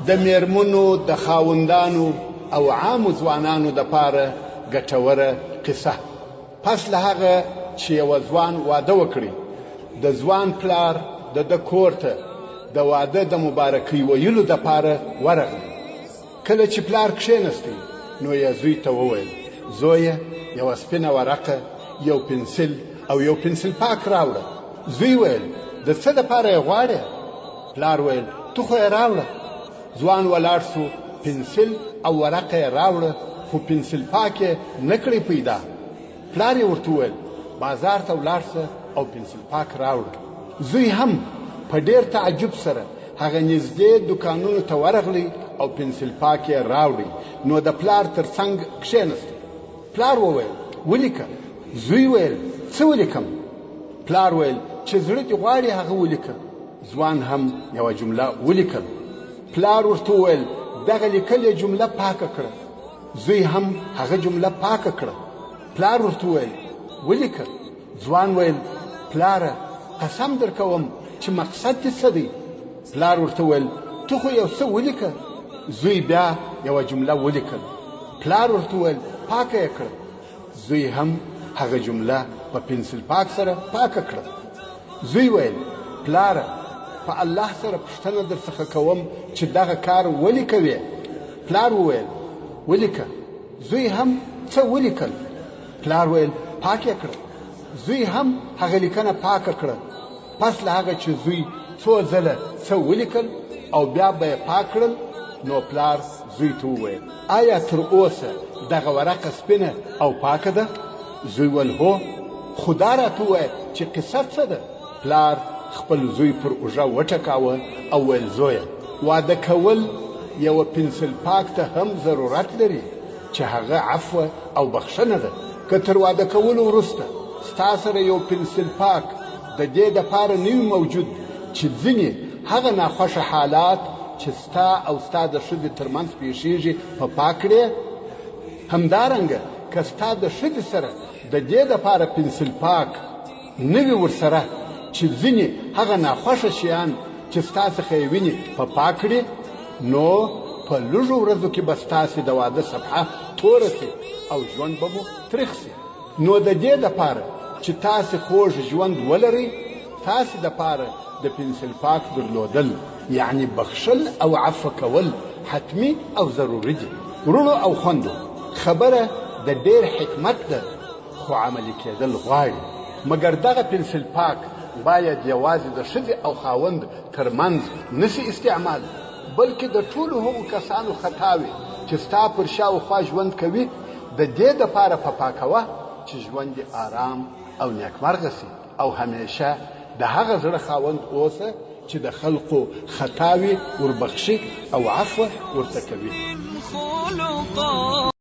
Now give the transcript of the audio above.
د میرمنو د خاوندانو او عامو ځوانانو دپاره ګټوره قصه. پس له هغه چې یوه ځوان واده وکړي، د ځوان پلار د ده کور ته د واده د مبارکۍ ویلو دپاره ورغلی. کله چې پلار کښېنستی نو یې زوی ته وویل، زویه یوه سپینه ورقه، یو پنسل او یو پنسل پاک راوړه. زوی ویل، د څه دپاره یې غواړې؟ پلار ویل، ته خو یې راوړه. ځوان ولاړ سو، پنسل او ورقه یې راوړه، خو پنسل پاک یې نه کړی پیدا. پلار یې ورته وویل، بازار ته ولاړ سه او پنسل پاک راوړه. زوی هم په ډېر تعجب سره هغه نږدې دوکانونو ته ورغلی او پنسل پاک یې راوړی، نو د پلار تر څنګ کښېنستی. پلار وویل، ولیکه. زوی ویل، څه ولیکم؟ پلار ویل، چې زړه دې غواړي هغه ولیکه. ځوان هم یوه جمله ولیکل. پلار ورته وویل، دغه لیکلې جمله پاکه کړه. زوی هم هغه جمله پاکه کړه. پلار ورته وویل، ولیکه. ځوان ویل، پلاره قسم درکوم چې مقصد دې څه دی؟ پلار ورته وویل، ته خو یو څه ولیکه. زوی بیا یوه جمله ولیکل. پلار ورته وویل، پاکه یې کړه. زوی هم هغه جمله په پنسل پاک سره پاکه کړه. زوی ویل، پلاره په الله سره پوښتنه درڅخه کوم چې دغه کار ولې کوې؟ پلار وویل، ولیکه. زوی هم څه ولیکل. پلار ویل، پاک یې کړه. زوی هم هغه لیکنه پاکه کړه. پس له هغه چې زوی څو ځله څه ولیکل او بیا به یې پاک کړل، نو پلار زوی ته وویل، آیا تر اوسه دغه ورقه سپینه او پاکه ده؟ زوی ویل، هو. خو دا راته ووایه چې قصه څه ده؟ پلار خپل زوی پر اوږه وټکاوه او ویل، زویه واده کول یوه پنسل پاک ته هم ضرورت لري چې هغه عفوه او بخښنه ده. که تر واده کولو وروسته ستا سره یو پنسل پاک د دې دپاره نه وي موجود چې ځینې هغه ناخوښه حالات چې ستا او ستا د ښځې ترمنځ پېښېږي په پاک کړې، همدارنګه که ستا د ښځې سره د دې دپاره پنسل پاک نه وي ورسره چې ځینې هغه ناخوښه شیان چې ستا څخه یې ویني په پاک کړي، نو په لږو ورځو کې به ستاسې د واده صفحه توره سي او ژوند به مو تریخ سي. نو د دې دپاره چې تاسې خوږ ژوند ولرئ، تاسې دپاره د پنسل پاک درلودل یعنی بخښل او عفو کول حتمي او ضروري دي. وروڼو او خوندو، خبره د ډېر حکمت ده، خو عملي کېدل غواړي. مګر دغه پنسل پاک باید یوازې د ښځې او خاوند تر منځ نه سي استعمال، بلکې د ټولو هغو کسانو خطاوې چې ستا پر شاوخوا ژوند کوي د دې دپاره په پاکوه چې ژوند دې آرام او نیکمرغه سي او همیشه د هغه زړه خاوند اوسه چې د خلقو خطاوې وربخښي او عفوه ورته کوي. خلقا.